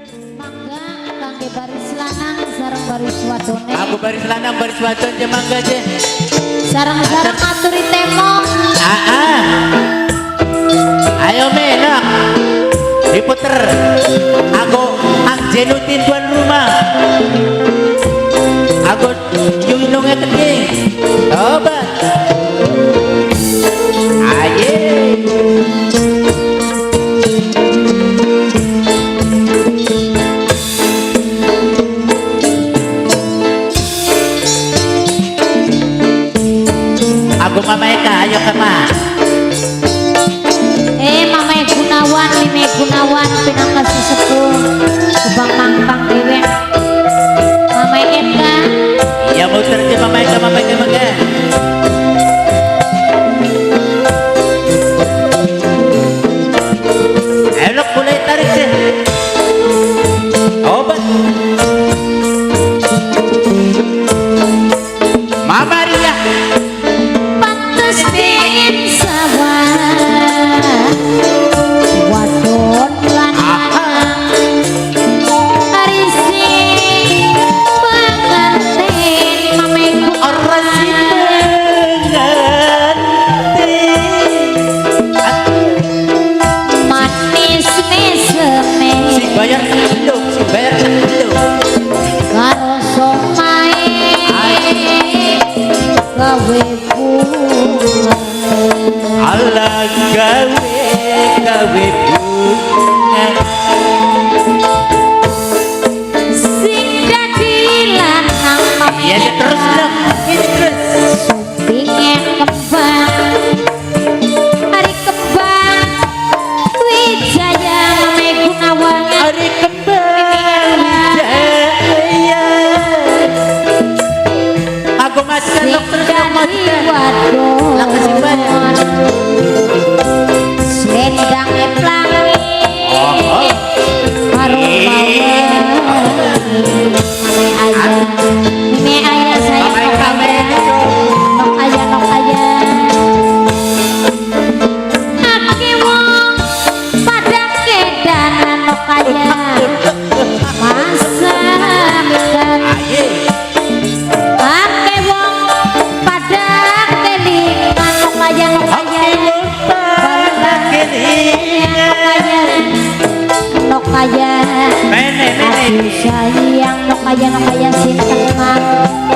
Mangga kangge baris lanang sareng baris wadone. Aku baris lanang baris wadon je mangga je. Sareng-sareng aturi temo. Ah. Ayo menak. Diputer. Aku Ang Jenutin tuan rumah. Aku yunungnya keting. Obat. Aye. Aku Mama Eka, ayo ke Ma. Mama Gunawan, Mime Gunawan, pinangka sesepuh, Subang Mangpang dewek. Mama Eka. Iya muter je Mama Eka, Mama Eka, Mama Eka. Elok mulai tarik je. Obat. Mama Ria. Pantes din sawah wadon lanang ari sing pengantin Mame Ora si pengantin. Manis meseme Sing bayar tak belum, sing bayar tak belum. Karo somae gawe bunga. Allah gawe gawe bunga. Sing dadi lanang Mame Ya terus dong, ini terus. Supinge kembang ari kembang Wijaya Mame Gunawan. Ari kembang Wijaya. Aku masih Sing terus dong dadi Lah, kasih wadon slendange pelangi Oh, oh. karo Mame ayah, Mime ayah sayang Mama nok Eka, ayah, nok ayah, nok ayah. Ake wong pada kedanan nok ayah, masakan. Aye. Ake wong pada kelingan nok ayah, nok Oke, ayah. pada kelingan. Nok ayah, nok ayah. Mene, mene. Aduh sayang nok ayah, nok ayah sinten mak.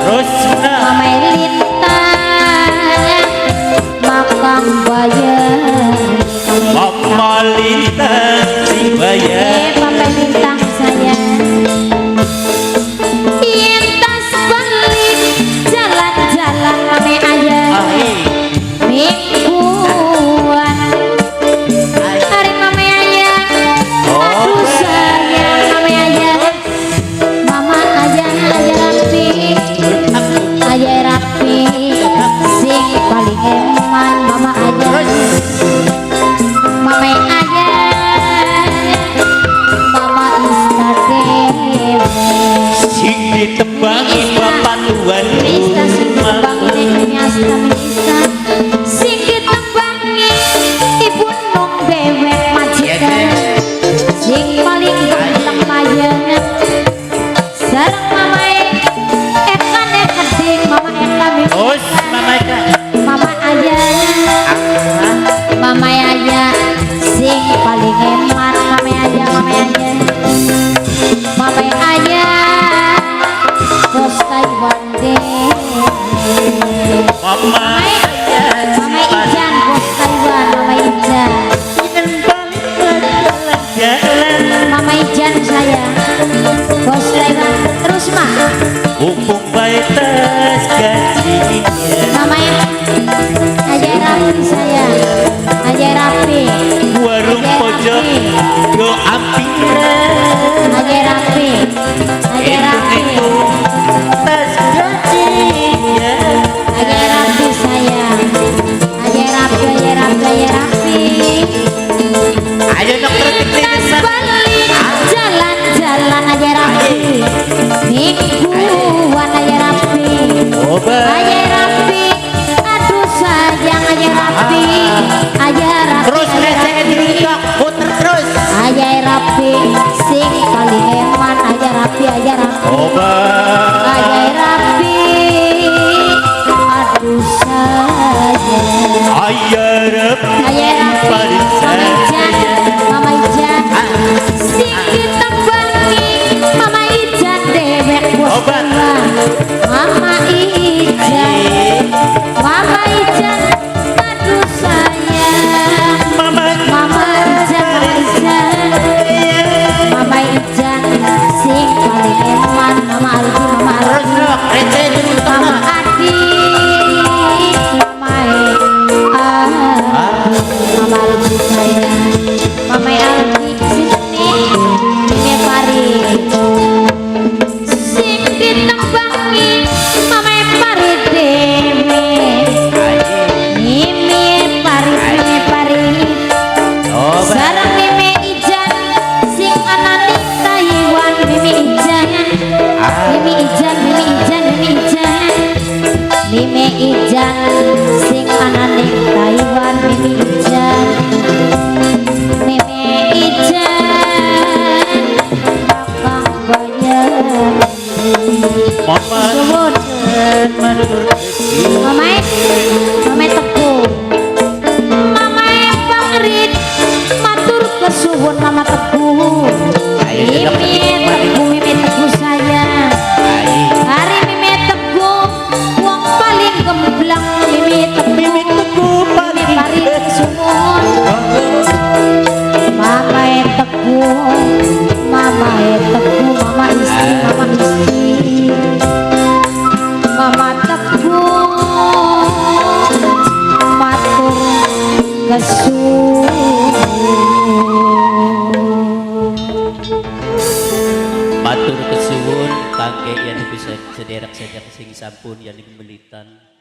Rusna. Mama Lintang makam bayar. Mama Lintang sing bayar. Papa Lintang sayang. Intas balik jalan-jalan mame ayah. Aye. Mingguan hari mame ayah. Aduh sayang mame ayah. Mama ayah ayah rapi. Ayah rapi. Sing paling eman mama ayah. Ayah Ayah Rapi Mama Ijan, Mama Ijan sing ditembangi Mama Ijan dewek bos Obat. Mama Ijan, Mama Ijan aduh sayang. Mama Mama Ijan, Mama Ijan, Mama Ijan sing paling eman. Mama Aldi, Mama Terus Aldi, dong, receh dulu Mama Adi, Mama Mama Aldi sayang, Mama Aldi sini Mime Pari sing ditembangi Mama Pari dhewe. Mime Pari, Mime Pari Obat. sareng Mime Ijan sing anane Taiwan. Mime Ijan, Mime Ijan, Mime Ijan, Mime Ijan, Mime Ijan sing anane Taiwan. Mime Ijan, Mime Ijan kakang bayar. Mama Suwun. Matur Mamae, Mamae Teguh, Mamae Pangrit matur kesuwun Mama Teguh. Ayo, delok Mimi Teguh, Mimi Teguh sayang. Ayo. Hari Mimi Teguh wong paling gemblang. Mimi Teguh, Mimi Teguh Mimi paling Pari kesuwun. Mamae Teguh, Mamae Teguh, Mama istri, Mama istri, Mama Teguh matur kesuwun. Matur kesuwun kangge yen bisa sederek-sederek sing sampun yen melitan.